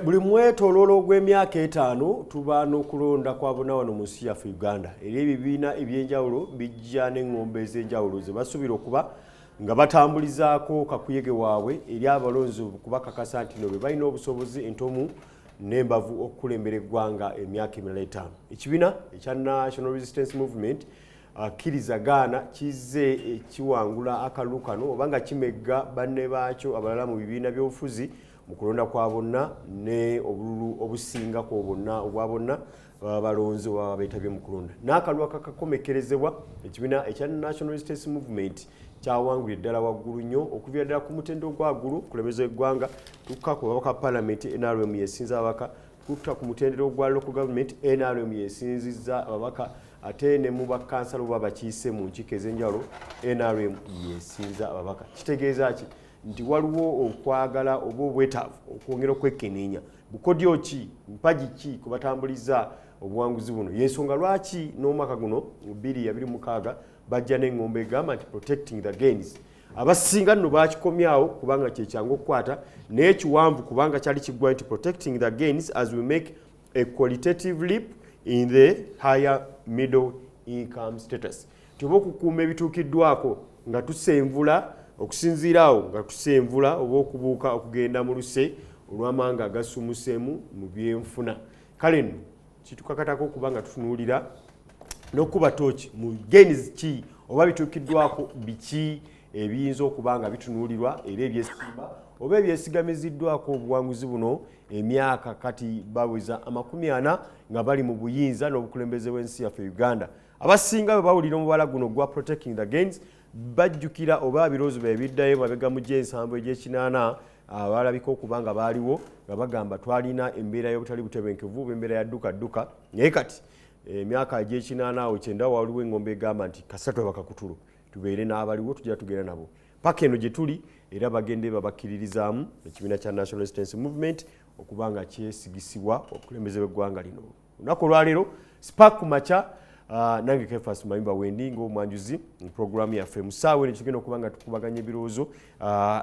Buli mwetooloolo ogw'emyaka 5 tuba n'okulonda kwa bonna wano mu nsi yaffe Uganda. Era ebibiina ebyenjawulo bijja n'eŋŋombe ez'enjawulo ze basuubira okuba nga batambulizaako kakuyege waabwe eri abalonzi okubakakasa nti no be balina obusobozi entomu n'embavu okukulembera eggwanga emyaka emirala 5. Ekibiina ekya National Resistance Movement akkiriza Gaana kizze kiwangula akalulu kano oba nga kimegga banne baakyo abalala mu bibiina by'obufuzi mu kulonda kwa bonna ne obululu obusingako bonna obwa bonna baba balonzi oba beetabye mu kulonda. N'akalulu akakakomekkerezebwa ekibiina ekya National Resistance Movement kyawangulira ddala waggulu nnyo okuviira ddala ku mutendo ogwaggulu okulembeza eggwanga tukka ku babaka palamenti NRM yesinza ababaka, tukka ku mutendera ogwa local government NRM yesinzizza ababaka, ate ne mu bakansala oba bakiise mu nkiiko ez'enjawulo NRM yesinza ababaka. Kitegeeza ki? Nti waliwo okwagala oba obwetaavu okwongera okwekenneenya bukodyo ki, mpagi ki kwe batambuliza obuwanguzi buno. Y'ensonga lwaki n'omwaka guno 2026 bajja n'eŋŋombe egamba nti protecting the gains. Abasinga nno bakikomyawo kubanga kyekyangu okukwata, naye kiwanvu kubanga kyali kiggwa nti protecting the gains as we make a qualitative leap in the higher middle income status. Tuba okukuuma ebituukiddwako nga tusenvula okusinziira awo nga tusenvula oba okubuuka okugenda mu luse olw'amanga agasumuseemu mu byenfuna. Kale nno kitukakatako okuba nga tutunuulira n'okuba tooki mu gains ki oba bituukiddwako biki ebiyinza okuba nga bitunuulirwa era ebyesimba oba ebyesigamiziddwako obuwanguzi buno emyaka kati baweza 40 nga bali mu buyinza n'obukulembeze bw'ensi yaffe Uganda. Abasinga bwe bawulira omubala guno gwa protecting the gains bajjukira oba ebirowoozo bye biddayo mabega mu gy'ensanvu egy'ekinaana abalabika okuba nga baaliwo nga bagamba twalina embeera y'obutali butebenkevu oba embeera ya dduka dduka, naye kati emyaka egy'ekinaana awo kyenda waliwo eŋŋombe egamba nti kasita twebaka ku tulo tubeere n'abaliwo tujja tugenda nabo paka eno gye tuli, era bagende babakkiririzaamu ekibiina kya National Resistance Movement okuba nga kyesigisibwa obukulembeze bw'eggwanga lino. Olunaku olwaleero Spark Kumakya, nange Kefas Mayumba wendi ng'omwanjuzi mu pulogulaamu yaffe. Mu ssaawa eno tugenda okuba nga tukubaganya ebirowoozo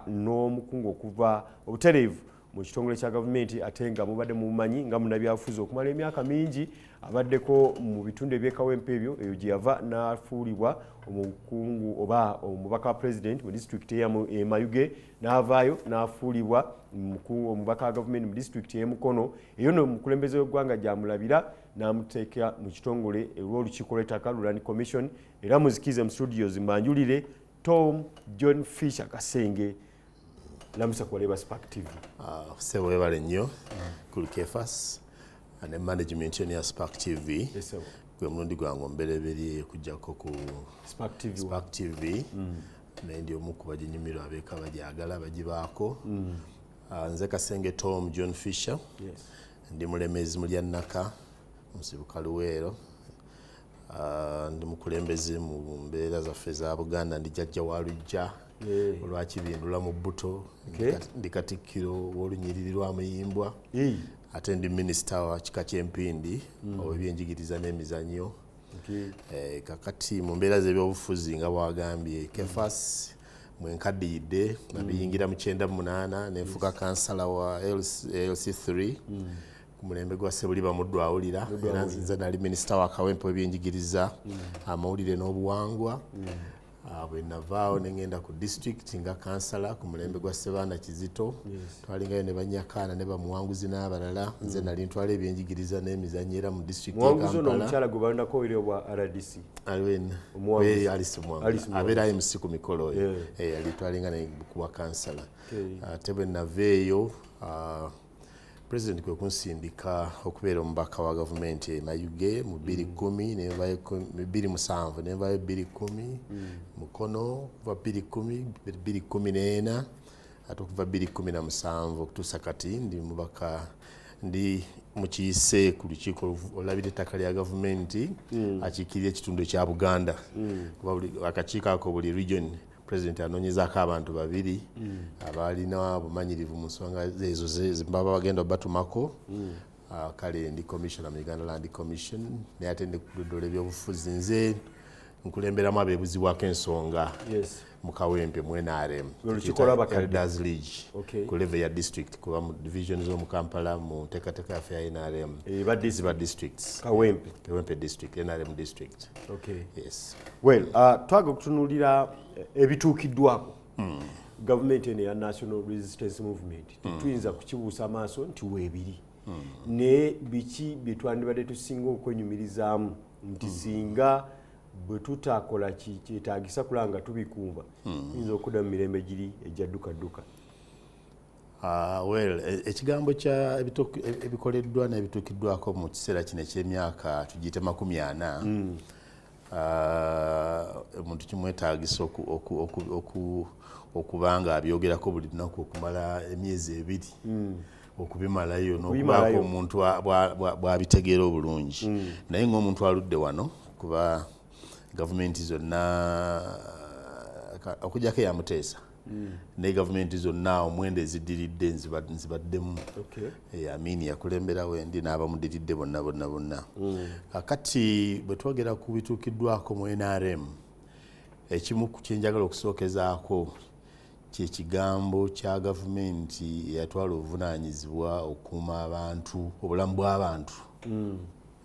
n'omukungu okuva obutereevu mu kitongole kya gavumenti, ate nga mubadde mumumanyi nga munnabyabufuzi okumala emyaka mingi, abaddeko mu bitundu eby'e Kawempe ebyo eyo gye yava n'afuulibwa omukungu oba omubaka wa pulezidenti mu disitulikiti ey'e Mayuge, n'avaayo n'afuulibwa omubaka wa gavumenti mu disitulikiti ey'e Mukono. Eyo nno omukulembeze w'eggwanga gy'amulabira n'amuteeka mu kitongole olw'olukiiko lw'ettaka lu Land Commission. Era muzikize mu studios mbanjulire Tom John Fisher Kasenge. Lamusa kubaleba Spark TV. Ssebo webale nnyo kuli Kefas ne management yonna ya Spark TV. Yes, gwe mulundi gwange omubereberye okujjako ku Spark TV. Spark TV, naye ndi omu ku baginyumirwa abeeka bagyagala bagibaako. Nze Kasenge Tom John Fisher. Ndi mulemezi Mulyannaka, musibuka Luweero. Ndi mukulembeze mu mbeera zaffe za Buganda, ndi jjajja wa Lujja olwakibindula mu bbuto. Ndi katikkiro w'olunyiriri lwa Muyimbwa, ate ndi minisita wa kika ky'Empindi ow'ebyenjigiriza n'emizannyo. Kakati mu mbeera z'ebyobufuzi nga bwagambye Kefas, mwenkaddiyidde nabiyingira mu 98 nenfuuka kansala wa LC3 ku mulembe gwa Sebuliba Muddu awulira, era nze nali minisita wa Kawempe w'ebyenjigiriza, amawulire n'obuwangwa. Bwe navaawo ne ngenda ku district nga kansala ku mulembe gwa Sebaana Kizito. Twalingayo ne Banyakaana ne Bamuwanguzi n'abalala. Nze nali ntwala ebyenjigiriza n'emizannyo era mu district y'e Muwanguzi ono Kampala. Omukyala gwe balondako era obwa RDC. Aliwena. Omuwanguzi. Alice Muwanguzi. Alice Muwanguzi. Abeera MC ku mikolo oyo. Yali twalinga naye kuba kansala. Ate bwe nava eyo, president kwe kunsindika okubeera omubaka wa gavumenti e Mayuge mu 2010, nenvayo 2007, nenvayo 2010, Mukono kuva 2010, 2014, ate okuva 2017 okutuusa kati ndi mubaka, ndi mukiise ku lukiiko olulabira ettaka lya gavumenti akiikirira ekitundu ekya Buganda, kuba akakiiko ako buli region president anoonyezaako abantu babiri abalina obumanyirivu mu nsonga ezo baba bagenda obatumako. Kale ndi commissioner mu Uganda Land Commission, naye ate ndi ku ludda olw'ebyobufuzi nze Nkulemberamu abeebuzibwako ensonga mu Kawempe mu NRM Elders League ku level ya district, kuba mu division z'omu Kampala mu nteekateeka yaffe ya NRM ziba districts. Kawempe district, NRM district. Yes. Well, twagala okutunuulira ebituukiddwako gavumenti eno eya National Resistance Movement. Tetuyinza kukibuusa amaaso nti weebiri, naye biki bye twandibadde tusinga okwenyumirizaamu nti singa bwe tutakola kyetaagisa kulaba nga tubikumba, tuyinza okudda mu mirembe giri ejja ddukadduka? Well, ekigambo kya ebikoleddwa n'ebituukiddwako mu kiseera kino eky'emyaka tugiyite 40, omuntu kimwetaagisa okuba nga abyogerako buli lunaku okumala emyezi 2 okubimalayo n'okubaako omuntu bw'abitegeera obulungi. Naye ng'omuntu aludde wano, kuba gavumenti zonna okuggyako eya Muteesa, naye gavumenti zonna omwenda eziddiridde nzibaddemu. Amini yakulemberawo endi n'abamudiridde bonna bonna bonna. Kakati bwe twogera ku bituukiddwako mu NRM, ekimu ku kyenjagala okusookezaako kyekigambo kya gavumenti eyatwala obuvunaanyizibwa okukuuma abantu, obulamu bw'abantu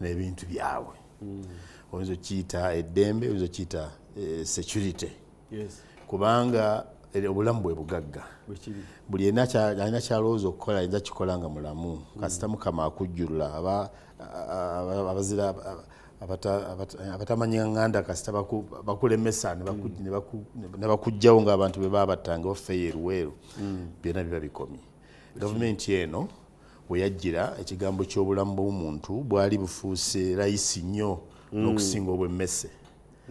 n'ebintu byabwe. Oyinza okiyita eddembe, oyinza okiyita security, kubanga obulamu bwe bugagga. Buli alina kyalowooza okukola ayinza kikola nga mulamu, kasita Mukama akujjulula. Abazira abatamanyi nganda kasita bakulemesa ne bakuggyawo ng'abantu bwe babattanga offe eruweero, byonna biba bikomye. Gavumenti eno bwe yajjira, ekigambo ky'obulamu bw'omuntu bwali bufuuse layisi nnyo n'okusinga obw'emmese.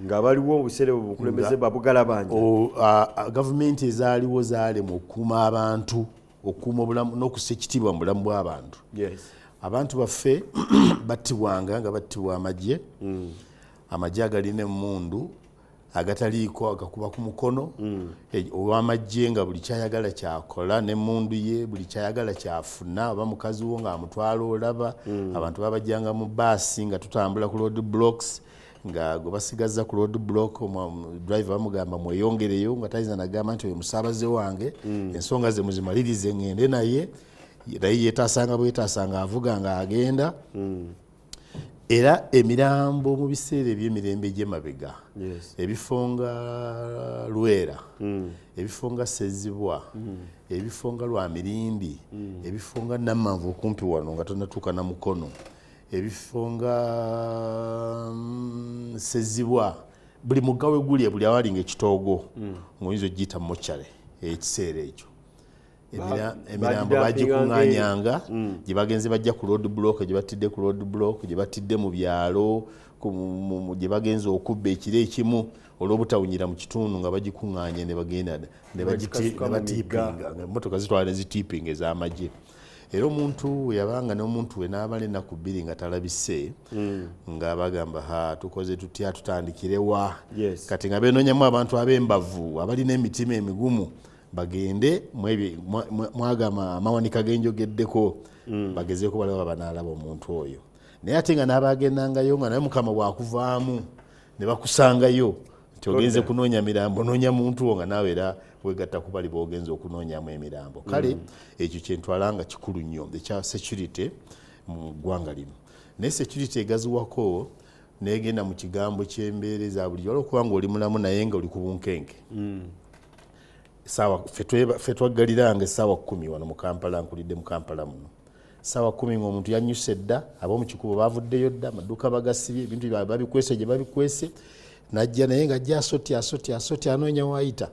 Nga baliwo obuseere obukulembeze babugalabanja. Gavumenti ezaaliwo zaalemwa okukuuma abantu, okukuuma obulamu n'okussa ekitiibwa mu bulamu bw'abantu. Abantu baffe battibwanga nga battibwa amagye, amagye agalina emmundu agataliiko agakuba ku mukono, ow'amagye nga buli kyayagala kyakola n'emmundu ye, buli kyayagala kyafuna, oba mukazi wo ng'amutwala olaba. Abantu babajjanga mu baasi nga tutambula ku road blocks, nga gwe basigaza ku road block driver bamugamba mweyongereyo, nga tayinza nagamba nti oyo musaabaze wange, ensonga ze muzimalirize ngende naye. Naye yeetaasanga bwetaasanga, avuga ng'agenda. Era emirambo mu biseera eby'emirembe egy'emabega, ebifo nga Lwera, ebifo nga Sezibwa, ebifo nga Lwamirindi, ebifo nga Nammanvu okumpi wano nga tonnatuuka na Mukono, ebifo nga Sezibwa, buli mugga we guli, buli awalinga ekitoogo ng'oyinza okugiyita mochale ekiseera ekyo. Emirambo bagikuŋŋaanyanga gye bagenze bajja ku road block, gye battidde ku road block, gye battidde mu byalo, gye bagenze okubba ekiro ekimu olw'obutawunyira mu kitundu, nga bagikuŋŋaanya ne bagenda ne batiipinga, emmotoka zitwala ne zitiipinga ez'amagye. Era omuntu yabanga n'omuntu we n'abala ennaku 2 nga talabise, nga bagamba ha tukoze tutya, tutandikirewa? Kati nga benoonyamu abantu ab'embavu abalina emitima emigumu bagende mwagama amawanika g'enjogeddeko, bagezeeko balaba banaalaba omuntu oyo. Naye ate nga n'abagendangayo nga naye Mukama bw'akuvaamu ne bakusangayo nti ogenze kunoonya mirambo, noonya muntu wo, nga naawe era wegatta ku bali b'ogenze okunoonyamu emirambo. Kale ekyo kyentwala nga kikulu nnyo ekya security mu ggwanga lino. Naye security egaziwako negenda mu kigambo ky'embeera eza bulijjo, waliwo okuba ng'oli mulamu naye nga oli ku bunkenke. Saawa ffe twaggaliranga essaawa 10 wano mu Kampala, nkulidde mu Kampala muno. Ssaawa 10 ng'omuntu yannyuse dda, ab'omu kikubo bavuddeyo dda, amaduuka bagasibye, ebintu byabwe babikwese gye babikwese, najja naye ng'ajja asotya asotya asotya anoonya waayita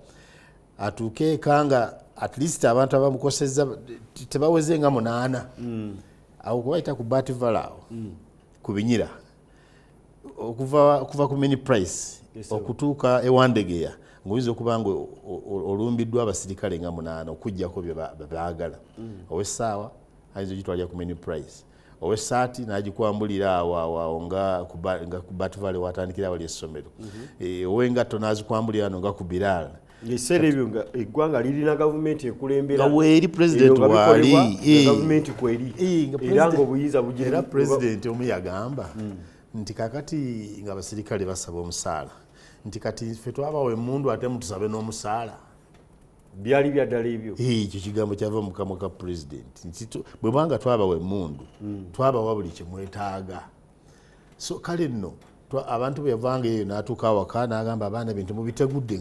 atuuke eka nga at least abantu abamukosezza tebaweze nga 8. Awo kubayita ku Bat Valley awo, ku Binyira, okuva ku Mini Price okutuuka e Wandegeya, ng'oyinza okuba nga olumbiddwa abasirikale nga 8 okuggyako bye baagala. Ow'essaawa ayinza ogitwalira ku Mini Price, ow'essaati n'agikwambulira awo awo awo nga ku Bat Valley watandikira wali essomero, ow'engatto n'azikwambulira wano nga ku Bilal. Ebiseera ebyo nga eggwanga lirina gavumenti ekulembera, nga weeri pulezidenti waali, gavumenti kweri, era ng'obuyinza bugiri. Era pulezidenti omu yagamba nti kakati ng'abasirikale basaba omusaala, Nti kati ffe twabawa emmundu ate mutusabe n'omusaala. Byali bya ddala ebyo? Ekyo kigambo kyava mu kamwa ka pulezidenti nti bwe banga twabawa emmundu, twabawa buli kyemwetaaga. So kale nno abantu bwe yavanga eyo n'atuuka awaka n'agamba abaana bintu mubitegudde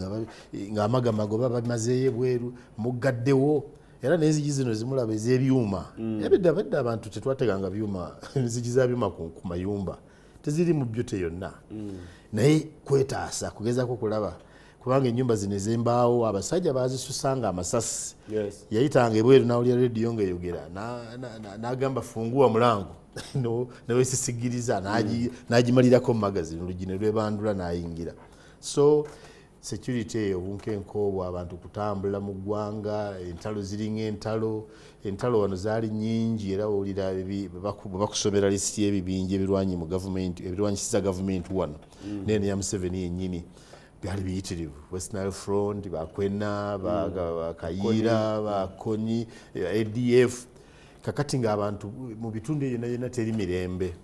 ng'amagamago bamazeeyo ebweru muggaddewo. Era n'enzigi zino zimulaba ez'ebyuma, ebedda bedda abantu tetwateganga byuma, enzigi za byuma ku mayumba teziri mu byote yonna, naye kwetaasa kugezaako kulaba kubanga ennyumba zino ez'embaawo abasajja bazisusanga amasasi. Yayitanga ebweru n'awulira rediyo ng'eyogera n'agamba funguwa mulango newesisigiriza n'agimalirako mu magazini oluggi ne lwebandula n'ayingira. So security eyo obunkenke obwo abantu kutambula mu ggwanga, entalo ziringa entalo, entalo wano zaali nnyingi era owulira bakusomera lisiti y'ebibinja ebirwanyi mu gavumenti ebirwanyisiza gavumenti wano nene ya Museveni yennyini byali biyitirivu. West Nile Front, Bakwena, Bakayiira, Bakoni, ADF. Kakati ng'abantu mu bitundu eyo yonna teri mirembe.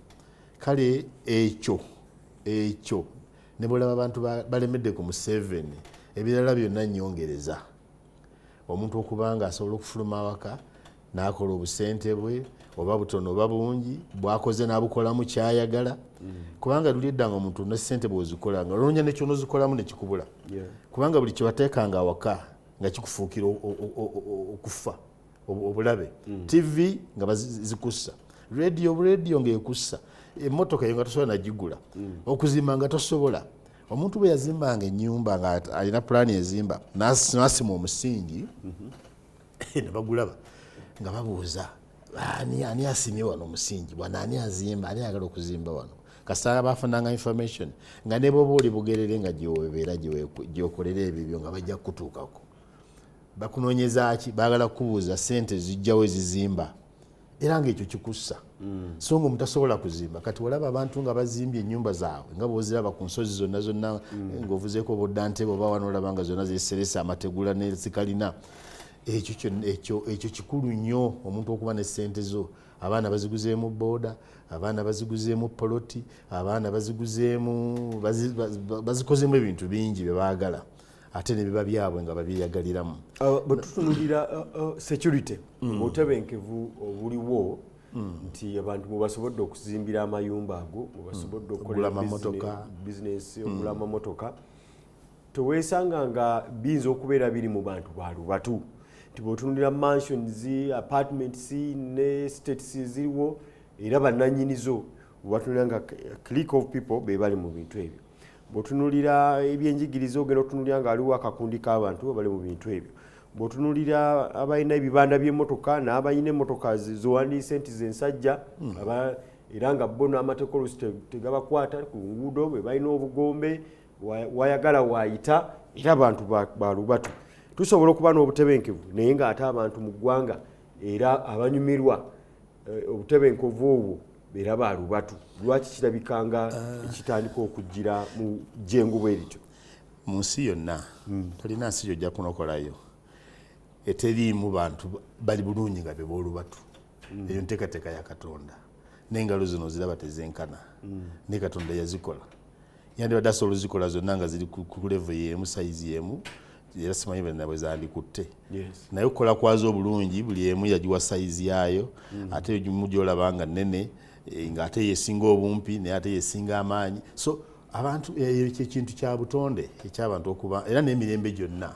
Kale ekyo ne bwolaba abantu balemedde ku Museveni, ebirala byonna nnyongereza. Omuntu okuba nga asobola okufuluma awaka n'akola obusente bwe oba butono oba bungi bwakoze n'abukolamu kyayagala, kubanga luli edda nga omuntu ne ssente bw'ozikola nga oloonya ne ky'onoozikolamu ne kikubula, kubanga buli kye wateekanga awaka nga kikufuukira okufa obulabe. TV nga bazikussa, rediyo ng'ekussa, emmotoka eyo nga tosobola nagigula, okuzimba nga tosobola. Omuntu bwe yazimbanga ennyumba nga alina pulaani ezimba n'asima omusingi ne bagulaba nga babuuza ani asimye wano omusingi, wano ani azimba, ani ayagala okuzimba wano. Kasita bafunanga information nga ne bw'oba oli Bugerere nga gyobeera gyokolera ebibyo nga bajja kukutuukako. Bakunoonyeza ki? Baagala kukubuuza ssente zijjawo ezizimba, era ng'ekyo kikussa. So nga omuntu tasobola kuzimba. Kati olaba abantu nga bazimbye ennyumba zaabwe nga bw'oziraba ku nsozi zonna zonna ng'ovuzeeko obudda Ntebe oba wano olaba nga zonna zeeserese amategula ne zikalina. Ekyo kikulu nnyo omuntu okuba ne ssente zo. Abaana baziguzeemu booda, abaana baziguzeemu poloti, abaana baziguzeemu bazikozeemu ebintu bingi bye baagala ate ne biba byabwe nga babyeyagaliramu. Bwe tutunuulira security, obutebenkevu obuliwo nti abantu mubasobodde okuzimbira amayumba ago, mubasobodde okukola bizinesi, okugula amamotoka, teweesanga nga biyinza okubeera biri mu bantu ba lubatu. Nti bw'otunuulira mansions, apartments ne states ziriwo era bannannyinizo bw'otunuulira nga clique of people be bali mu bintu ebyo. Bw'otunuulira ebyenjigiriza ogenda otunuulira nga waliwo akakundi k'abantu abali mu bintu ebyo. Bw'otunuulira abalina ebibanda by'emmotoka n'abalina emmotoka zowandiise nti z'ensajja era nga bo n'amateeka oluusi tegabakwata ku nguudo, bwe balina obugombe wayagala waayita era abantu ba lubatu. Tusobola okuba n'obutebenkevu naye ng'ate abantu mu ggwanga era abanyumirwa obutebenkevu obwo era ba lubatu. Lwaki kirabika nga ekitandika okujjira mu jjengo bwe lityo? Mu nsi yonna tolina nsi gy'ojja kunokolayo eteriimu bantu bali bulungi nga be b'olubatu. Eyo nteekateeka ya Katonda. N'engalo zino ziraba tezenkana, ne Katonda yazikola. Yandibadde asobola ozikola zonna nga ziri ku level y'emu, sayizi y'emu, era simanyi bonna bwe zandikutte. Naye okukola kwazo obulungi buli emu yagiwa sayizi yaayo, ate egimu gy'olaba nga nnene ng'ate yesinga obumpi naye ate yesinga amaanyi. So abantu ekyo ekintu kya butonde eky'abantu okuba era n'emirembe gyonna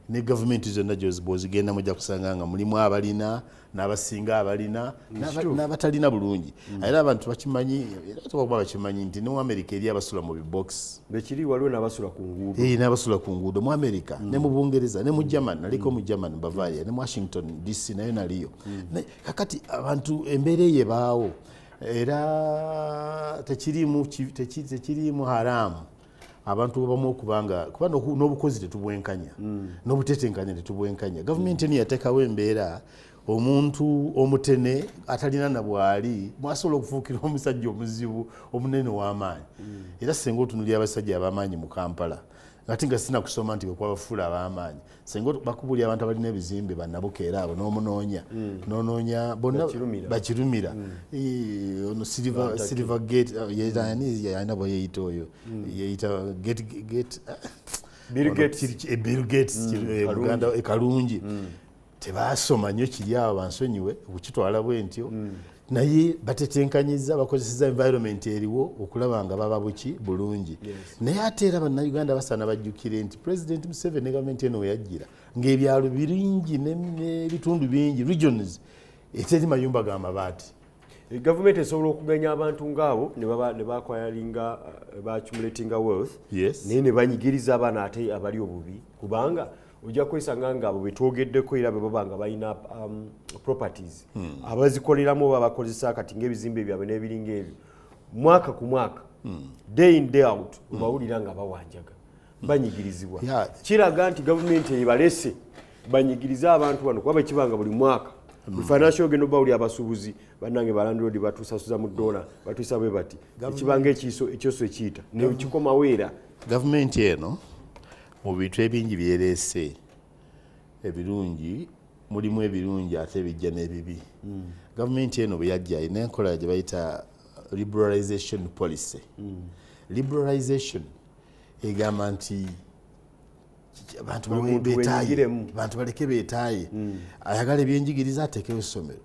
ne gavumenti zonna bw'ozigendamu ojja kusanga nga mulimu abalina n'abasinga abalina n'abatalina bulungi. Era abantu bakimanyi, era okuba bakimanyi nti ne mu Amerika eri abasula mu bibokisi. Bekiri waliwo n'abasula ku nguudo. N'abasula ku nguudo mu Amerika ne mu Bungereza ne mu Germany, naliko mu Germany Bavaria ne mu Washington DC nayo naliyo. Kakati abantu embeera eyo ebaawo era tekiriimu haramu abantu bamu okubanga kuba n'obukozi tetubwenkanya, n'obutetenkanya tetubwenkanya. Gavumenti eno yateekawo embeera omuntu omutene atalina na bwali mwasobola okufuukira omusajja omuzibu omunene w'amaanyi. Era singa otunuulira abasajja ab'amaanyi mu Kampala Ate nga sina kusoma nti bwekwabafuula ab'amaanyi, singa bakubulya abantu abalina ebizimbe bannabukeera abo n'omunoonya n'onoonya bonna bakirumira. Ono Silver Gate ani yalina bwe yeeyita oyo yeeyita Gate Bill Gates Uganda Kalungi. Tebasoma nnyo kiri awo, bansonyiwe okukitwala bwe ntyo, naye batetenkanyiza, bakozeseza environment eriwo okulaba nga baba buki bulungi. Naye ate era bannayuganda basaana bajjukire nti President Museveni ne gavumenti eno weyajjira ng'ebyalo bingi n'ebitundu bingi, regions, eteri mayumba ga mabaati. Gavumenti esobola okuganya abantu ngaabo ne bakwayalinga baaccumulatinga wealth, naye ne banyigiriza abaana ate abali obubi, kubanga ojja kwesanga nga abo betwogeddeko era bwe baba nga balina properties abazikoleramu oba bakozesa kati ng'ebizimbe byabwe n'ebiringa ebyo, mwaka ku mwaka, day in day out, obawulira nga bawanjaga, banyigirizibwa. Kiraga nti gavumenti ebalese banyigirize abantu bano, kuba bwekibanga buli mwaka financial ogenda obawulira abasuubuzi bannange balandlord batusasuza mu dola, batuisa bwe bati, ekibanga ekiiso ekyoso ekiyita nekikomawo era. Gavumenti eno mu bintu ebingi byereese ebirungi, mulimu ebirungi ate bijja n'ebibi. Gavumenti eno bwe yajja erina enkola gye bayita liberalization policy. Liberalization egamba nti abantu beetaaye, abantu baleke beetaaye. Ayagala ebyenjigiriza ateekewo essomero,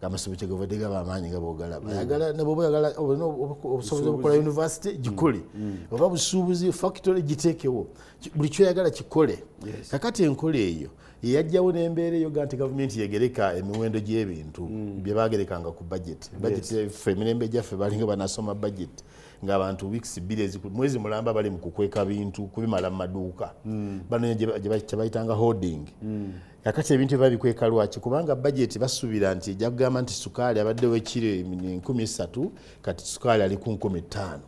amasomero kyegavadde gaba amaanyi nga bw'ogalaba. Ayagala ne bw'oba oyagala obusobozi obukola university gikole, oba busuubuzi factory giteekewo, buli kyoyagala kikole. Kakati enkola eyo yeyajjawo n'embeera eyo ga nti gavumenti yegereka emiwendo gy'ebintu bye bagerekanga ku budget. Budget ffe emirembe gyaffe balinga banasoma budget ng'abantu weeks 2 mwezi mulamba bali mu kukweka bintu kubimala mu maduuka, banoonya gye bayitanga hoarding. Kakati ebintu biba bikweka lwaki? Kubanga budget basuubira nti ejja kugamba nti sukaali abaddewo ekiro 3,000, kati sukaali ali ku 5,000,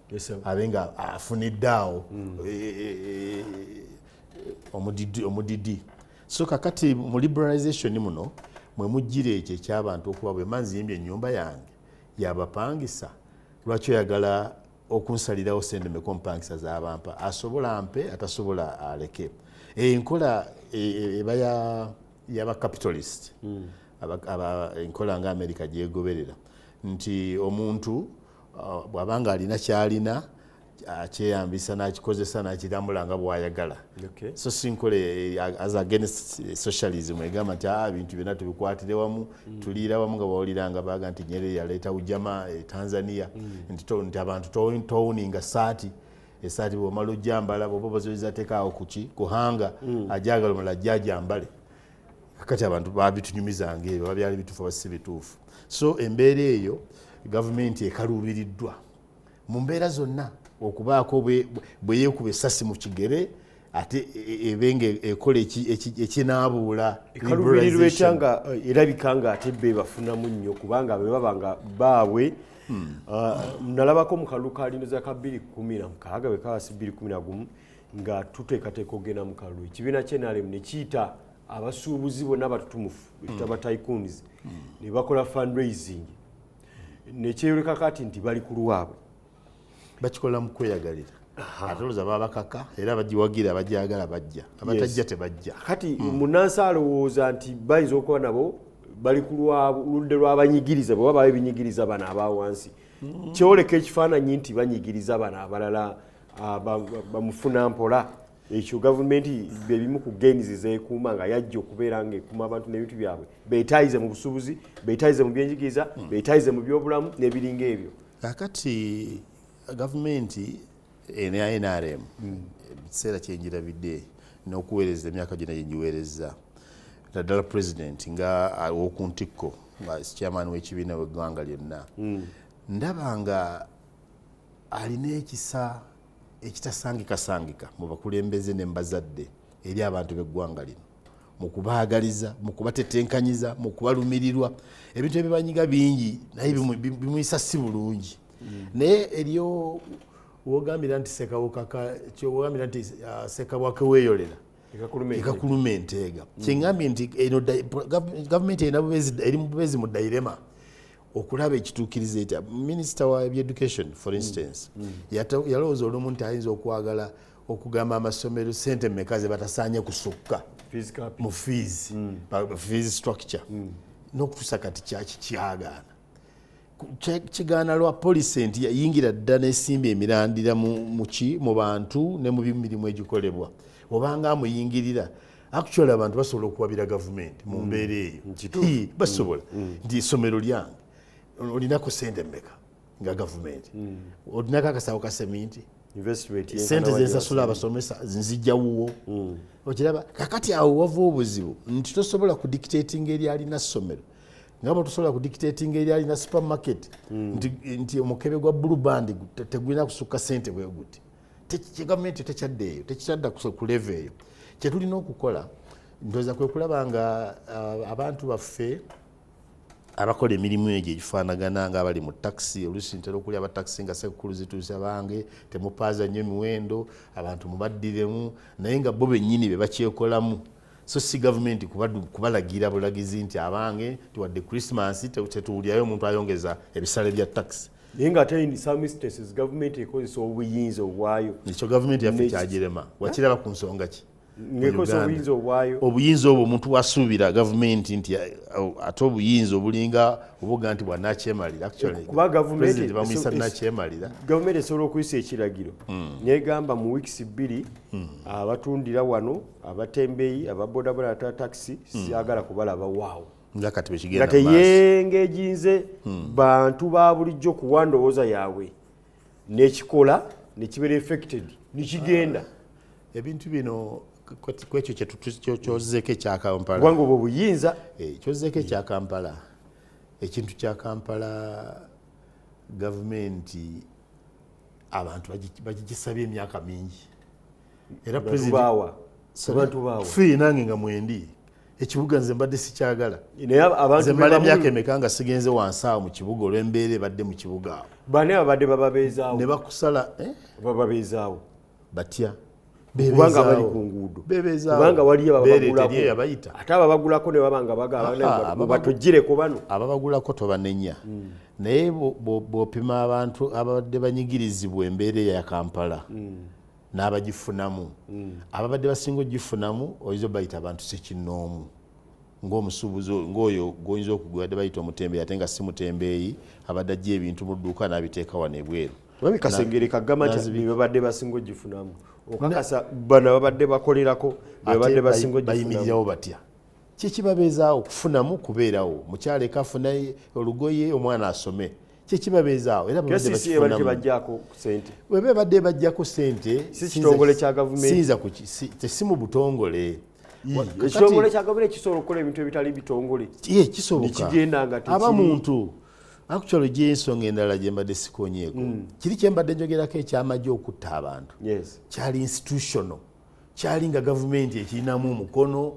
abe nga afunidde awo omudidi. So kakati mu liberalization muno mwe mujjira ekyo ekyabantu okuba bwe mba nzimbye ennyumba yange yabapangisa, lwaki oyagala okunsalirawo sente meka omupangisa z'abampa? Asobola ampe, atasobola aleke. Enkola eba yaba capitalist, enkola nga America gyegoberera nti omuntu bw'abanga alina kyalina akyeyambisa n'akikozesa n'akirambula nga bw'ayagala. So si nkola as against socialism egamba nti ebintu byonna tubikwatire wamu, tuliira wamu, nga bawuliranga baga nti Nyerere yaleeta ujama e Tanzania, nti abantu towuninga saati, esaati bw'omala ojjambala bw'oba obazoeza teekaawo kuki kuhanga, ajagala omulala ajja ajambale. Kakati abantu babitunyumizanga ebyo, babyali bituufu oba si bituufu. So embeera eyo gavumenti ekaluubiriddwa mu mbeera zonna okubaako bwe yeekuba essasi mu kigere ate ebe nga ekola ekinaabuula. Ekaluubirirwa etya nga erabika nga ate be bafunamu nnyo, kubanga be baba nga baabwe. Nalabako mu kalulu ka Lindoza ka 2016 bwe kaba si 2011 nga tuteekateeka okugenda mu kalulu, ekibiina kye NRM ne kiyita abasuubuzi bonna abatutumufu betuyita ba tycoons, ne bakola fundraising, ne kyeyoleka kati nti bali ku lwabwe, bakikola mu kweyagalira. Ate olowooza baba bakaka era bagiwagira, abajagala bajja, abatajja tebajja. Kati munnansi alowooza nti bayinza okuba nabo bali ku ludde lw'abanyigiriza, bwe baba ebinyigiriza bano aba wansi, kyoleka ekifaananyi nti banyigiriza bano abalala bamufuna mpola. Ekyo gavumenti bebimu ku gains zeekuuma nga yajja okubeera ng'ekuuma abantu n'ebintu byabwe, beetayize mu busuubuzi, beetayize mu byenjigiriza, beetayize mu byobulamu n'ebiringa ebyo. Kakati gavumenti eno ya NRM ekiseera kyenjirabidde n'okuweereza emyaka gyonna gye ngiweereza, naddala pulezidenti nga ow'oku ntikko nga chairman w'ekibiina w'eggwanga lyonna, ndaba nga alina ekisa ekitasangikasangika mu bakulembeze ne mu bazadde eri abantu b'eggwanga lino, mu kubaagaliza, mu kubatetenkanyiza, mu kubalumirirwa. Ebintu ebibanyiga bingi naye bimuyisa si bulungi. Naye eriyo wogambira nti wogambira nti Ssekabaka weeyolera ekakuluma enteega. Kyengambye nti eno gavumenti eri mu bubeezi mu dilemma okulaba ekituukiriza etya. Minisita wa education for instance yalowooza olumu nti ayinza okwagala okugamba amasomero sente mmeka ze batasaanye kusukka mu fees, fees structure. N'okutuusa kati kyagaana. Kigaana lwa policy nti yayingira dda n'esimba emirandira mu bantu ne mu mirimu egikolebwa. Obanga amuyingirira, actually abantu basobola okuwabira gavumenti mu mbeera eyo. Basobola nti essomero lyange olinako sente mmeka nga gavumenti, olinako akasawo ka seminti, sente zensasula abasomesa nzijja wuwo. Okiraba kakati awo wava obuzibu nti tosobola kudictatinga eri alina ssomero nga bwe tosobola kudictatinga eri alina supermarket nti omukebe gwa Blue Band tegulina kusukka sente bwe guti. Gavumenti tekyadde eyo, tekikyadda ku level eyo. Kyetulina okukola ndowooza kwe kulaba nga abantu baffe abakola emirimu egyo egifaanagana nga abali mu takisi, oluusi ntera okulya abatakisi nga ssekukulu zituuse, abange temupaaza nnyo emiwendo, abantu mubaddiremu, naye nga bo bennyini be bakyekolamu. So si gavumenti kubalagira bulagizi nti abange tiwadde Christmas tetuwulirayo omuntu ayongeza ebisale bya takisi. Naye nga ate in some instances gavumenti ekozesa obuyinza obwayo. Ekyo gavumenti yaffe kyagirema. Wakiraba ku nsonga ki? Ng'ekozesa obuyinza obwayo. Obuyinza obwo omuntu wasuubira gavumenti nti ate obuyinza obulinga obuga nti bwannakyemalira. Kuba gavumenti bamuyisa nnakyemalira. Gavumenti esobola okuyisa ekiragiro negamba mu wiikisi 2 abatundira wano, abatembeeyi, ababodaboda, aba takisi siyagala kubalaba waawo. Nga kati bwe kigenda nga teyengeejinze bantu ba bulijjo kuwa ndowooza yaabwe n'ekikola ne kibeera affected nekigenda. Ebintu bino kwekyo kyozzeeko ekya Kampala, kubanga obwo buyinza. Kyozzeeko ekya Kampala, ekintu kya Kampala gavumenti abantu bagigisabye emyaka mingi. Era abantu baawa ffe nange nga mwendi ekibuga nze mbadde sikyagala. Naye abantu nze mmala emyaka emeka nga sigenze wansi awo mu kibuga olw'embeera ebadde mu kibuga awo. Bani abadde bababeezaawo? Ne bakusala bababeezaawo batya? Kubanga bali ku nguudo, kubanga waliyo ababagulako, ate ababagulako ne baba nga bagamba batugireko bano. Ababagulako tobanenya, naye bw'opima abantu ababadde banyigirizibwa embeera eya Kampala n'abagifunamu, ababadde basinga ogifunamu oyinza obayita abantu sekinnoomu, ng'omusuubuzi ng'oyo gw'oyinza okugwa bayita omutembeeyi ate nga si mutembeeyi, abadde ajja ebintu mu dduuka n'abiteeka wano ebweru. Mwami Kasengere kagamba nti babadde basinga ogifunamu, okakasa bano babadde bakolerako babadde basinga ogifunamu. Bayimirirawo batya? Kyekibabeezaawo okufunamu kubeerawo, mukyala eka afuna olugoye, omwana asome, kyekibabeezaawo. Era babadde bakifunamu. Bajjako sente. Bwe babadde bajjako sente, si kitongole kya gavumenti. Siyinza tesi mu butongole. Ekitongole kya gavumenti kisobola okukola ebintu ebitali bitongole. Ye kisoboka. Nekigenda nga aba muntu. Actually gy'ensonga endala gye mbadde sikonyeeko, kiri kye mbadde njogerako ekyamagye okutta abantu, kyali institutional, kyali nga gavumenti ekirinamu omukono.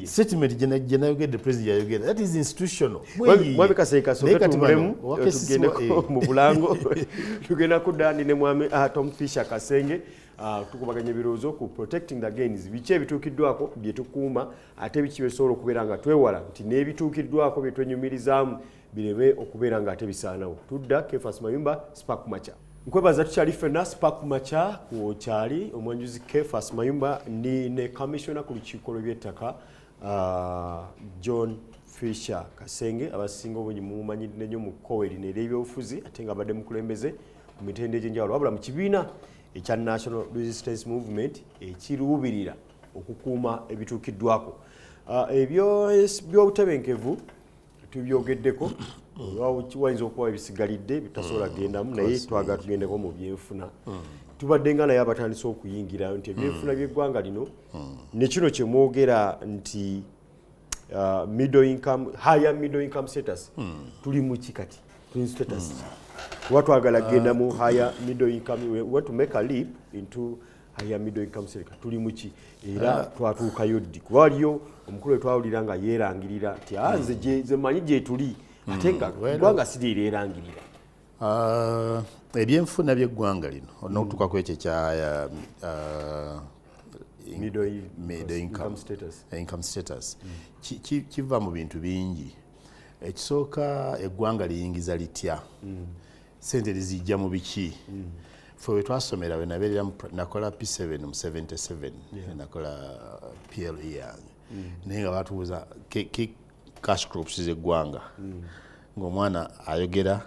Statement gye nayogedde, president yayogera, that is institutional. Mwami Kaseka, tugendeko mu bulango, tugenda kudda ne mwami Tom Fisher Kasenge, tukubaganya ebirowoozo ku protecting the gains, biki ebituukiddwako bye tukuuma, ate biki byetusobola okubeera nga twewala nti n'ebituukiddwako bye twenyumirizaamu bireme okubeera nga ate bisaanawo. Tudda. Kefas Mayumba, Spark Macha. Nkwebaza, tukyali ffenna Spark Macha, kukyali omwanjuzi Kefas Mayumba, ndi ne commissioner ku lukiiko lw'ebyettaka John Fisher Kasenge. Abasinga obungi mumumanyidde nnyo mu kkowe lino ery'ebyobufuzi, ate nga abadde mukulembeze mu mitendera egy'enjawulo, wabula mu kibiina ekya National Resistance Movement ekiruubirira okukuuma ebituukiddwako. Ebyo by'obutebenkevu tubyogeddeko, wayinza okuba ebisigalidde bitasobola kugendamu, naye twagala tugendeko mu byenfuna. Tubadde nga naye abatandise okuyingirayo nti ebyenfuna by'eggwanga lino ne kino kyemwogera nti middle income, higher middle income status, tuli mu ki kati? Tuli status ki? Kuba twagala kugenda mu higher middle income, we want to make a leap into higher middle income status. Tuli mu ki era twatuukayo ddi? Kuba waliyo omukulu wetwawulira nga yeerangirira nti nze nze manyi gye tuli, ate nga eggwanga si lyereerangirira. Ebyenfuna by'eggwanga lino n'okutuuka ku ekyo ekya middle income status, income status kiva mu bintu bingi. Ekisooka, eggwanga liyingiza litya sente, lizijja mu biki? Ffe we twasomera, we nabeerera nakola P7 mu 77, nakola PLE yange, naye nga batubuuza cash crops z'eggwanga, ng'omwana ayogera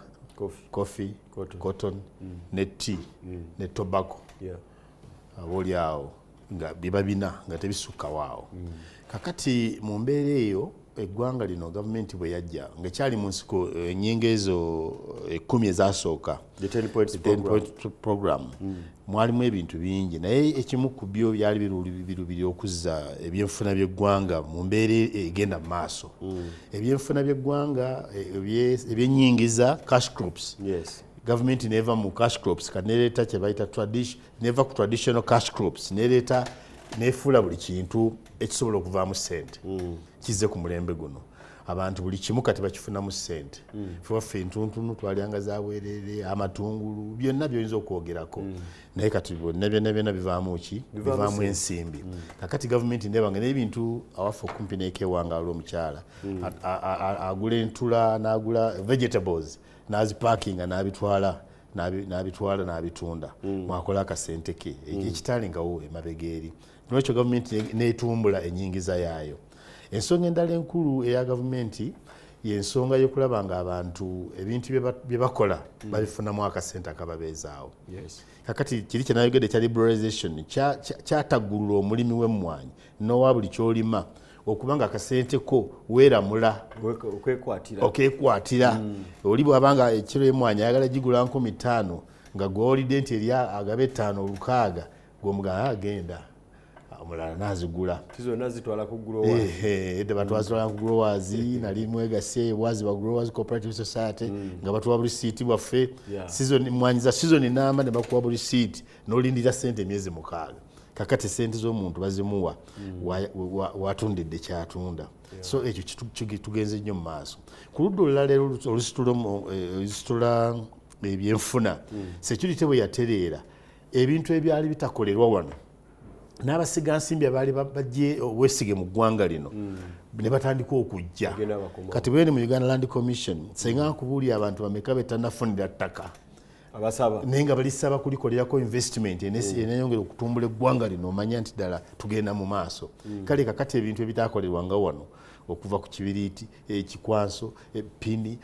coffee, cotton, ne tea, ne tobacco. Oba oli awo nga biba bina, nga tebisukkawo awo. Kakati mu mbeera eyo, eggwanga lino gavumenti bwe yajja nga kyali mu nsiko, ennyingo ezo 10 ezasooka, The 10 points The 10 program. Point program, mwalimu ebintu bingi, naye ekimu ku byo byali birubiri okuzza ebyenfuna by'eggwanga mu mbeera egenda mu maaso, ebyenfuna by'eggwanga, ebyenyingiza, cash crops. Gavumenti neva mu cash crops, kati nereeta kye bayita neva ku traditional cash crops, nereeta nefuula buli kintu ekisobola okuvaamu sente kizze ku mulembe guno. Abantu buli kimu kati bakifunamu sente. Ffe waffe entuntunu twalyanga za bwerere, amatungulu, byonna byoyinza okwogerako, naye kati byonna byonna byonna bivaamu ki? Bivaamu ensimbi. Kakati gavumenti ndebanga n'ebintu awaffe okumpi n'ekewanga, waliwo omukyala agula entula n'agula vegetables n'azipakinga n'abitwala n'abitwala n'abitunda, mwakola akasente ke ekitalingawo emabega eri. Nolwekyo gavumenti netumbula enyingiza yaayo. Ensonga endala enkulu eya gavumenti yensonga y'okulaba nga abantu ebintu bye bakola babifunamu akasente akababeezaawo. Kakati kiri kyenayogedde kya liberalization kyataggulula omulimi w'emmwanyi n'owa buli kyolima okuba nga akasente ko weeramula. Okwekwatira. Okekwatira. Oli bw'abanga ekiro emmwanyi ayagala gigula 5,000, nga gw'owulidde nti eri agaba 5 6, gw'omugamba agenda omulala n'azigula. Zonna zitwala ku growers. Ehe, edda batwazitwala ku growers. Nali mwegase Bwaziba Growers Cooperative Society, nga batuwa bulisiiti bwaffe. Season, mwanyi za season namba ne bakuwa bulisiiti n'olindira sente emyezi 6. Kakati sente z'omuntu bazimuwa watundidde kyatunda. So ekyo tugenze nnyo mu maaso. Ku ludda olulala era olusitula ebyenfuna, security bwe yatereera, ebintu ebyali bitakolerwa wano n'abasigansimbi abaali bajje obwesige mu ggwanga lino ne batandika okujja. Bagenda bakomawo. Kati bwene mu Uganda Land Commission, senga nkubuulira abantu bameka betanafunira ttaka abasaba, naye nga balisaba kulikolerako investment eneyongera okutumbula eggwanga lino, omanya nti ddala tugenda mu maaso. Kale kakati ebintu ebitakolerwanga wano, okuva ku kibiriiti, ekikwanso, epini,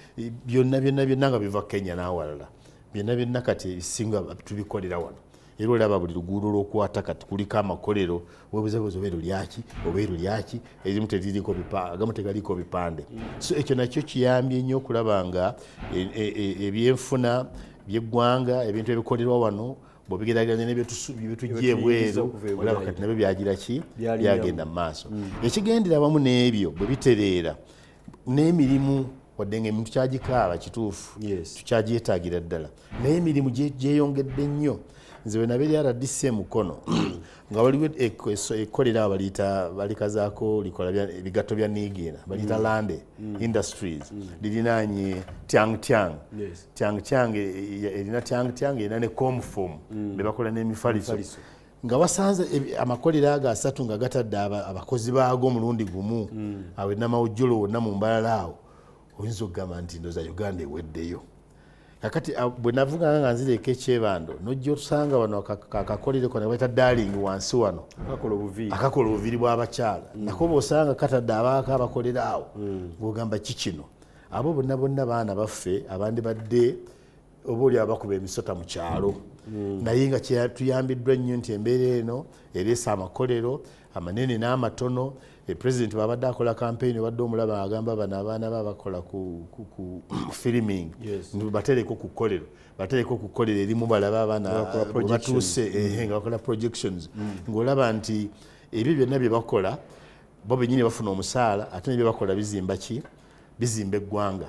byonna byonna byonna nga biva Kenya n'awalala, byonna byonna kati ebisinga tubikolera wano. Era olaba buli luguudo lw'okwata kati kuliko amakolero, webuzabuza oba ero lyaki oba ero lyaki, erimu teririko agamu tegaliko bipande. So ekyo nakyo kiyambye nnyo okulaba nga ebyenfuna by'eggwanga, ebintu ebikolerwa wano bw'obigeraageranya n'ebyetuggya Ebituyingiza ebweru, okuva ebweru. olaba kati nabyo byagira ki? Byalinnya. Byagenda mu maaso. Ekigendera wamu n'ebyo bwe bitereera n'emirimu, wadde nga emirimu tukyagikaaba kituufu, tukyagyetaagira ddala, naye emirimu gyeyongedde nnyo. Nze bwe nabeera RDC e Mukono, nga waliwo ekkolero awo baliyita, balikazaako likola ebigatto bya Niigiina, baliyita Lande Industries, lirinaanye Tiang Tiang. Tiang Tiang erina Tiang Tiang, erina ne Comform, be bakola n'emifaliso. Emifaliso. Nga wasanze amakolero ago asatu nga gatadde abakozi baago omulundi gumu, awo e Namawojjolo wonna mu Mbalala awo, oyinza okugamba nti ndowooza Uganda eweddeyo. Kakati bwe navuganga nga nzireeko ekyebando, n'ojja otusanga wano akakolero kano bayita Darling wansi wano. Akakola obuviiri. Akakola obuviiri bw'abakyala. Nako bw'osanga katadde abaako abakolera awo, ng'ogamba ki kino? Abo bonna bonna baana baffe abandibadde oba oli abakuba emisota mu kyalo. Naye nga tuyambiddwa nnyo nti embeera eno ereese amakolero amanene n'amatono. President bw'abadde akola campaign, obadde omulaba agamba bano abaana be abakola ku filming. Nti batereko ku kkolero, batereko ku kkolero erimu balabe abaana Nga bakola bwe projections. batuuse, nga bakola projections. Ng'olaba nti ebyo byonna bye bakola bo bennyini bafuna omusaala, ate ne bye bakola bizimba ki? Bizimba eggwanga.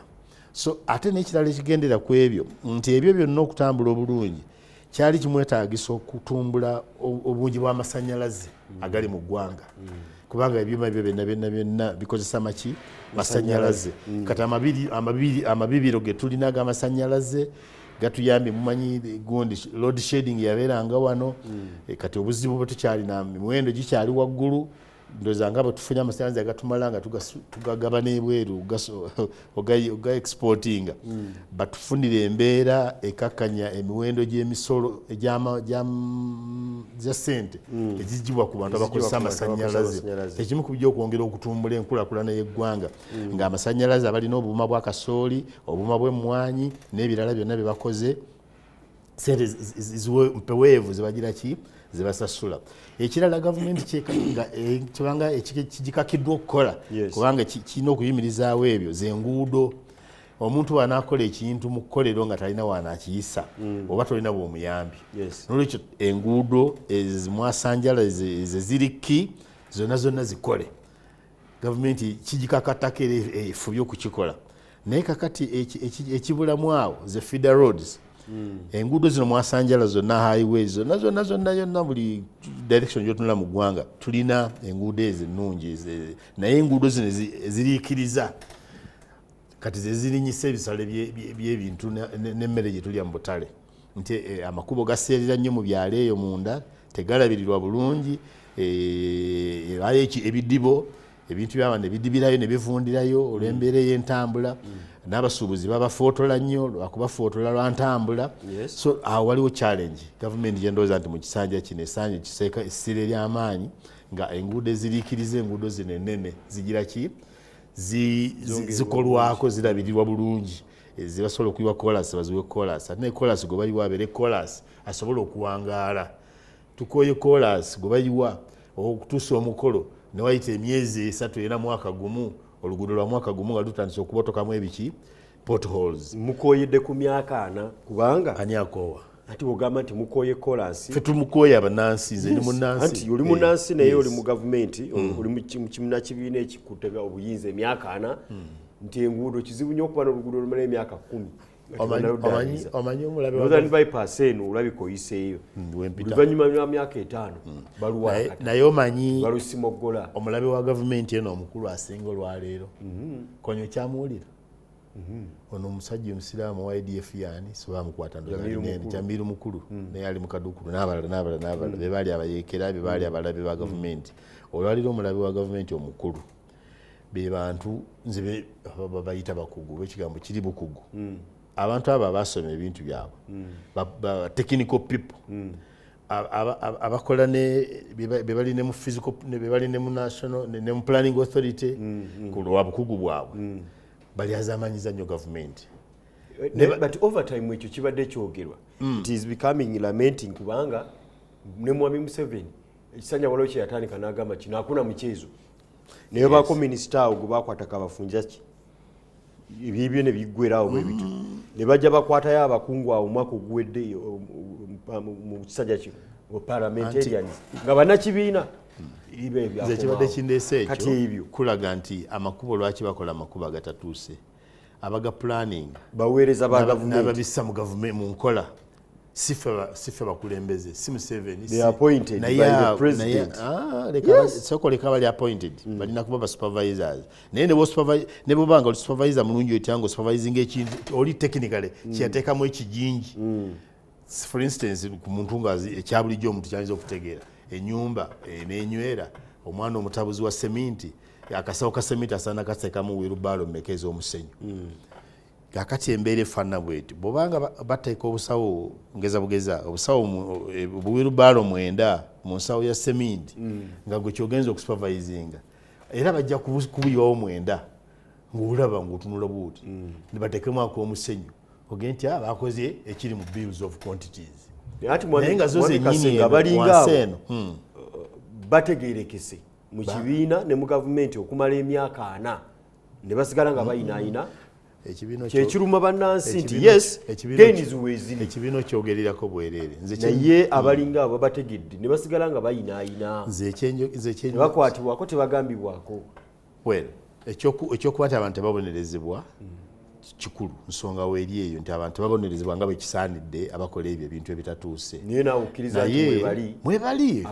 So ate n'ekirala ekigendera ku ebyo nti ebyo byonna okutambula obulungi kyali kimwetaagisa okutumbula obungi bw'amasannyalaze agali mu ggwanga. Kubanga ebyuma ebyo byonna byonna byonna bikozesa maki? Masannyalaze. Kati amabibiro ge tulina ag'amasannyalaze gatuyambye. Mumanyi gundi load shedding yabeeranga wano. Kati obuzibu bwe tukyalina, emiwendo gikyali waggulu, Ndowooza nga bwe tufunye amasannyalaze agatumala nga tugagaba n'ebweru, oga exportinga, batufunire embeera ekakkanya emiwendo gy'emisolo gya ssente ezigibwa ku bantu abakozesa amasannyalaze. Ekimu ku bijja okwongera okutumbula enkulaakulana y'eggwanga, ng'amasannyalaze abalina obuuma bwa kasooli, obuuma bw'emmwanyi n'ebirala byonna bye bakoze, sente mpeweevu zebagira ki zebasasula. Ekirala gavumenti kibanga kigikakiddwa okukola, kubanga kirina okuyimirizaawo ebyo zenguudo. Omuntu bw'anaakola ekintu mu kkolero nga talina wanaakiyisa, oba tolina bw'omuyambi. Nolwekyo enguudo ezimwasanjala ezo ziriki zonna zonna zikole. Gavumenti kigikakatako era efubye okukikola. Naye kakati ekibulamu awo ze feeder roads. Enguudo zino mwasanjala zonna, highways zonna zonna zonna yonna, buli direction gyotunula mu ggwanga tulina enguudo ezo ennungi, naye enguudo zino eziriikiriza kati ze zirinyisa ebisale by'ebintu n'emmere gye tulya mu butale. Nti amakubo gaseerera nnyo mu byalo eyo munda, tegalabirirwa bulungi, ebayo ebidibo, ebintu by'abantu ebidibirayo ne bivundirayo olw'embeera ey'entambula. N'abasuubuzi babafootola nnyo lwakubafootola lwa ntambula. So awo waliwo challenge gavumenti gyendowooza nti mu kisanja kino esaanye kiseeka essira ery'amaanyi, nga enguudo eziriikiriza, enguudo zino ennene zigira ki zikolwako, zirabirirwa bulungi, zibasobola okuyiwa kolasi baziwe kolasi, ate ne kolasi gwe bayiwa abeere kolasi asobola okuwangaala. Tukoye kolasi gwe bayiwa okutuusa omukolo ne wayita emyezi 3 era mwaka gumu, oluguudo lwa mwaka gumu nga lutandise okubotokamu ebiki potholes. Mukoyedde ku myaka 4, kubanga ani akoowa? Ati bw'ogamba nti mukoye kolansi, ffe tumukoye abannansi. Nze ndi munnansi. Anti oli munnansi, naye oli mu gavumenti, oli mu kibiina ekikutte obuyinza emyaka 4, nti enguudo kizibu nnyo okuba n'oluguudo olumala emyaka 10. Omanyi omulabe Northern bypass eno olabika oyiseeyo oluvannyuma lwa myaka 5 baluwakati. Naye omanyi balusimoggola. Omulabe wa gavumenti eno omukulu asinga olwaleero konyo kyamuwulira ono omusajja omusiraamu wa ADF yani sibamukwata Jamiru Mukulu, naye ali mu kaduukulu n'abalala n'abalala n'abalala, be baali abayeekera, be baali abalabe ba gavumenti. Olwaleero omulabe wa gavumenti omukulu be bantu nze babayita bakugu, ekigambo kiri bukugu. Abantu abo abasoma ebintu byabwe, technical people, abakola be bali ne mu physical, be bali ne mu national ne mu planning authority, ku lwa bukugu bwabwe bali azamanyiza nnyo gavumenti. But over time ekyo kibadde kyogerwa, it is becoming lamenting, kubanga ne Mwami Museveni ekisanja waliwo kye yatandika n'agamba kino hakuna mchezo, naye baako minisita awo gwe bakwata kabafunja ki ebibyo ne biggwerawo bwe bityo, ne bajja bakwatayo abakungu awo omwaka oguwedde mu kisanja kino parliamentarians nga bannakibiina. Nze kibadde kindeese ekyo kulaga nti amakubo lwaki bakola amakubo agatatuuse, abaga planning baweereza ba gavumenti n'ababissa mu gavumenti mu nkola, si ffe bakulembeze, si Museveni. They are appointed by the president. Sooka oleka bali appointed, balina kuba ba supervisors, naye ne bw'oba nga oli supervisor mulungi otya nga osupervisinga ekintu oli technically kyeyateekamu ekijingi. For instance, ku muntu nga ekyabulijjo omuntu kyayinza okutegeera, ennyumba enenywera, omwana omutabuzi wa seminti, akasawo ka seminti asaana kateekamu wheelbarrow mmeka ez'omusenyu? Kakati embeera efaanana bweti, bw'obanga bateeka obusawo, ngeza bugeza, obusawo obuwheelbarrow 9 mu nsawo ya seminti, nga gwe kyogenza okusupervisinga, era bajja kubuyiwawo 9 ng'olaba ng'otunula bwoti, ne bateekemu ak'omusenyu, ogende nti bakoze ekiri mu bills of quantities, naye nga zo zennyini balinga eno bategerekese mu kibiina ne mu gavumenti okumala emyaka 4 ne basigala nga bayinaayina. Kyekiruma bannansi nti yes, gains weeziri. Ekibiina okyogererako bwereere. Naye abalinga abo bategedde ne basigala nga bayinaayina, tebakwatibwako, tebagambibwako. Well, ekyokuba nti abantu tebabonerezebwa kikulu, nsonga weeri eyo nti abantu tebabonerezebwa nga bwekisaanidde abakola ebyo ebintu ebitatuuse. Naye naawe okkiriza nti mwebali. Mwebali,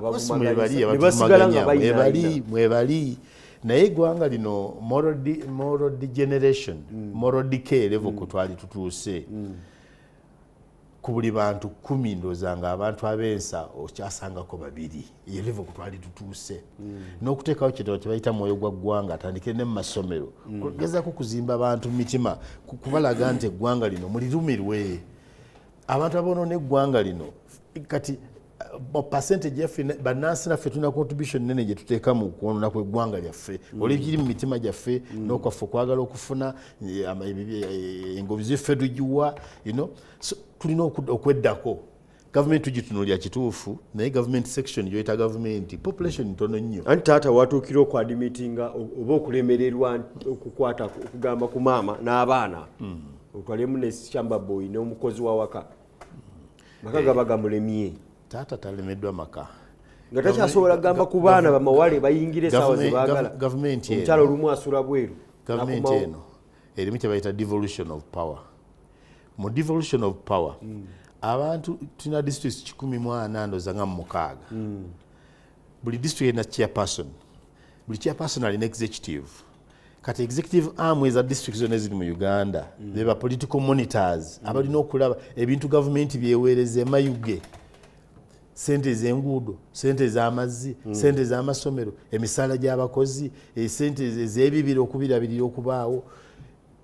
mwebali, mwebali. Naye eggwanga lino moral degeneration, moral decay level kwe twali tutuuse. Ku buli bantu 10 ndowooza nga abantu ab'ensa okyasangako 2. Eyo level kutwali tutuuse. N'okuteekawo kintu kye bayita mwoyo gwa ggwanga, atandikire ne mu masomero. Kugezaako kuzimba abantu mu mitima, kubalaga nti eggwanga lino mulirumirwe. Abantu abonoona eggwanga lino kati percentage yaffe bannansi naffe tulina contribution nene gye tuteeka mu kwonoona kw'eggwanga lyaffe. Olw'ebiri mu mitima gyaffe n'okwaffe okwagala okufuna engobi ziffe tugiwa, you know. So tulina okweddako. Gavumenti tugitunuulira kituufu, naye gavumenti section gy'oyita gavumenti population ntono nnyo. Anti taata watuukira okuadmitinga oba okulemererwa okukwata okugamba ku maama n'abaana otwalemu ne shamba boy n'omukozi wa waka, maka gaba gamulemye. Taata talemeddwa maka nga takyasobola kugamba ku baana bamawale bayingire essaawa ze baagala. Gavumenti omukyalo olumu asula bweru. Gavumenti eno erimu kye bayita devolution of power. Mu devolution of power abantu tulina districts 140 ndowooza nga 6. Buli district erina chairperson, buli chairperson alina executive. Kati executive arm eza district zonna eziri mu Uganda be ba political monitors abalina okulaba ebintu gavumenti byeweereza emayuge, sente ez'enguudo, sente ez'amazzi, sente ez'amasomero, emisaala gy'abakozi, sente ez'ebibira okubirabirira okubaawo.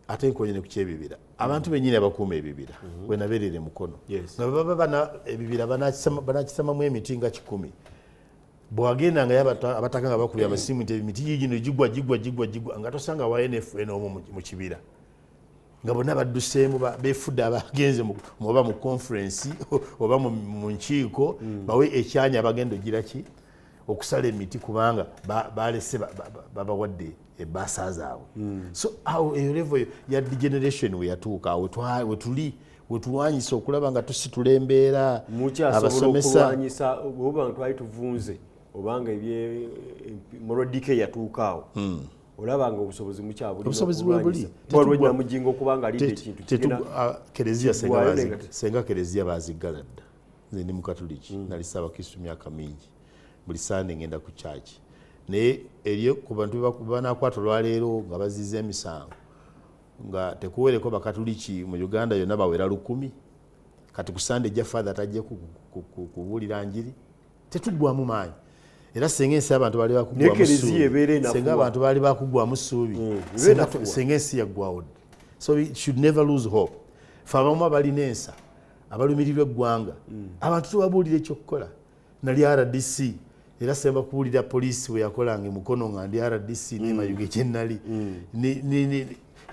Ate nkonye ne ku kyebibira, abantu bennyini abakuuma ebibira wenabeerera Mukono nga baba bana ebibira banakisamamu emiti nga 100. Bwagenda nga abataka nga bakubye amasimu nti emiti gino gigwa gigwa gigwa gigwa, nga tosanga wa NFN omwo mu kibira, nga bonna badduseemu beefudde abagenze oba mu conference oba mu nkiiko bawe ekyanya abagenda ogira ki okusala emiti, kubanga balese babawadde ebbaasa zaabwe. So awo eyo level ya degeneration we yatuuka, awo wetuli wetulwanyisa okulaba nga tusitula embeera. Mukyasobola okulwanyisa oba twali tuvunze obanga ebye moral decay yatuuka awo, olaba nga obusobozi mukyabuli. Obusobozi bwe buli. Waliwo Namujingo okubanga alidde ekintu kigenda Kereziya senga kereziya baziggala dda. Nze ndi mukatuliki, nali ssaabakristu myaka mingi, buli Sande ngenda ku church. Naye eriyo ku bantu banakwata olwaleero nga baziza emisango nga tekuwereko bakatuliki mu Uganda yonna bawera 1000. Kati ku Sande ejja father tajje kubuulira njiri, tetuggwamu maanyi. Era senga ensi abantu baali bakuggwamu ssuubi, senga abantu baali bakuggwamu ssuubi, senga ensi yaggwawo dda. So we should never lose hope. Ffe abamu abalina ensa abalumirirwa eggwanga, abantu tubabuulira ekyokukola. Nali RDC era semba kuwulira poliisi bwe yakolanga emukono nga ndi RDC n'emayuge kye nali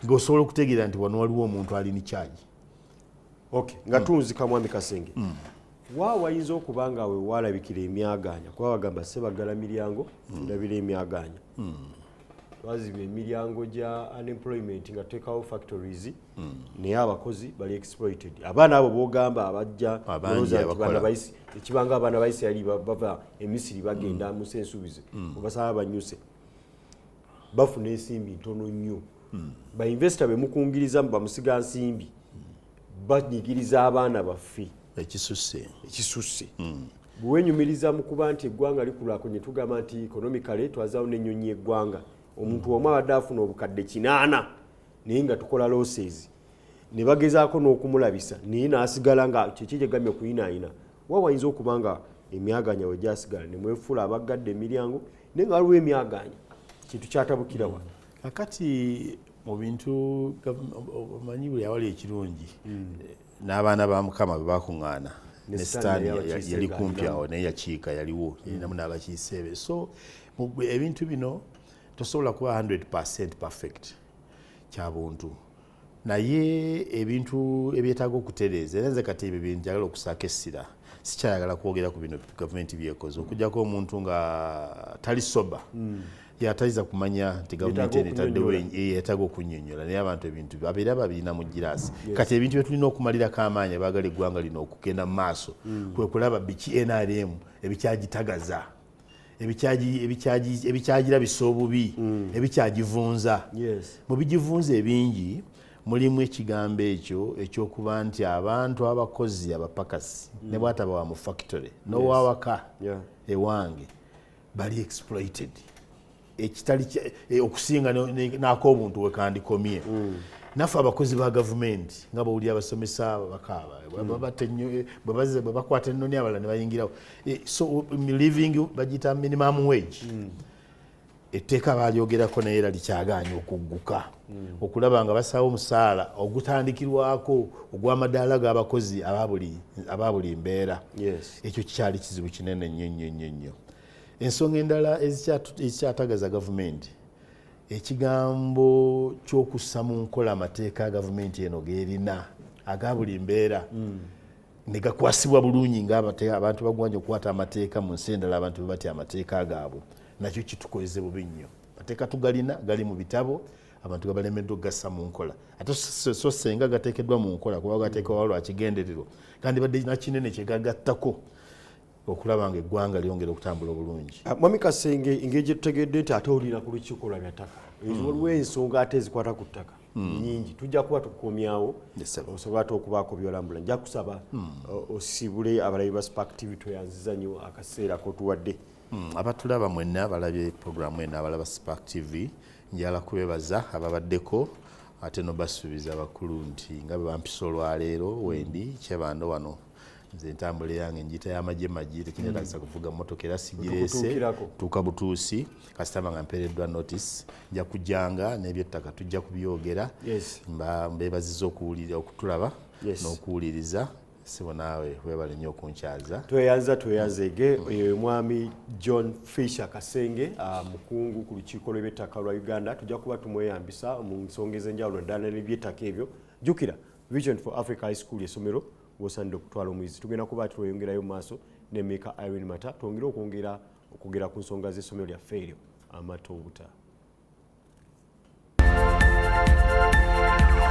ng'osobola okutegeera nti wano waliwo omuntu ali in charge. Okay, nga tunzika mwami Kasenge, wa wayinza okuba nga we walabikira emyaganya, kuba bagamba sebagala miryango ndabira emyaganya. Twaziba emiryango gya unemployment nga tuteekawo factories, naye abakozi bali exploited. Abaana abo bogamba abajja ekibanga abaana ba Isirayiri bava e Misiri bagenda mu nsi ensuubize, obasaba banyuse bafuna ensimbi ntono nnyo. Ba investor be mukungiriza bamusiga nsimbi banyigiriza abaana baffe ekisusse ekisusse. Bwewenyumiriza mu kuba nti eggwanga likulaakulanye, tugamba nti economically twazaawo n'ennyonyi y'eggwanga, omuntu omu abadde afuna obukadde 8 naye nga tukola losses, ne bagezaako n'okumulabisa naye n'asigala nga kyeki kyegamye okuyinaayina. Wa wayinza okuba nga emyaganya we gyasigala ne mwefuula abaggadde emiryango, naye nga waliwo emyaganya, kintu kyatabukira wa? Kakati mu bintu omanyi buli awali ekirungi n'abaana ba Mukama bwe bakuŋŋaana ne Sitaani yali kumpi awo naye yakiika yaliwo yalinamu n'abakiise be. So ebintu bino tosobola kuba 100% perfect kya buntu, naye ebintu ebyetaaga okutereeza. Era nze kati ebyo bintu njagala okusaako essira, sikyayagala kwogera ku bino gavumenti byekoze okuggyako omuntu nga tali soba yatayinza kumanya nti gavumenti eno etaddewo yeetaaga okunnyonnyola. Naye abantu ebintu babeera babirina mu giraasi. Kati ebintu bye tulina okumalirako amaanyi abaagala eggwanga lino okugenda mu maaso kwe kulaba biki NRM ebikyagitagaza, ebikyagirabisa obubi, ebikyagivunza. Mu bigivunza ebingi mulimu ekigambo ekyo ekyokuba nti abantu abakozi abapakasi ne bw'ataba wa mu factory n'owawaka ewange bali exploited ekitali okusinga n'ak'obuntu we kandikomye. Naffe abakozi ba gavumenti nga bawulira abasomesa bakaaba bwe bakwata ennoni abalala ne bayingirawo. So living bagiyita minimum wage. Etteeka baalyogerako naye era likyagaanye okugguka okulaba nga basaawo omusaala ogutandikirwako ogw'amadaala g'abakozi aba buli mbeera. Ekyo kikyali kizibu kinene nnyo nnyo nnyo nnyo. Ensonga endala ezikyatagaza gavumenti, ekigambo ky'okussa mu nkola amateeka gavumenti eno geerina aga buli mbeera ne gakwasibwa bulungi ng'abantu bagwanye okukwata amateeka mu nsi endala, abantu bwe batya amateeka gaabwe, nakyo kitukozese bubi nnyo. Amateeka tugalina, gali mu bitabo, abantu gabalemeddwa okugassa mu nkola. Ate so senga gateekeddwa mu nkola, kuba gateekebwa lwa kigendererwa, kandi badde nakinene kye gagattako okulaba nga eggwanga lyongera okutambula obulungi. Mwami Kasenge, engeri gye tutegedde nti ate olina ku lukiiko lwa byattaka, waliwo ensonga ate ezikwata ku ttaka nyingi, tujja kuba tukukomyawo osobola ate okubaako byolambula. Nja kusaba osibule abalabi ba Spark TV, tweyanziza nnyo akaseera kotuwadde. Abatulaba mwenna abalabye programu eno, abalaba Spark TV, njala kubebaza ababaddeko, ate nobasuubiza abakulu nti nga bwe bampisa olwaleero wendi Kyebando wano, nze entambula yange njita y'amagye magi, tekinetagisa kuvuga mmotoka era sigireese, tuuka butuusi. Kasitama nga mpeereddwa notice nja kujjanga n'ebyettaka tujja kubyogera. Mbeebaziza okuwulira, okutulaba n'okuwuliriza. Sibo naawe webale nnyo okunkyaza. Tweyanza, tweyanzege. Oyo mwami John Fisher Kasenge, mukungu ku lukiiko lw'ebyettaka lwa Uganda. Tujja kuba tumweyambisa mu nsonga ez'enjawulo naddala n'ebyettaka ebyo. Jjukira Vision for Africa High School essomero w'osaanidde okutwala omuyizi. Tugenda kuba tweyongerayo mu maaso ne Mika Irene Mata, twongere okwongera okwogera ku nsonga z'essomero lyaffe eryo amata obuta.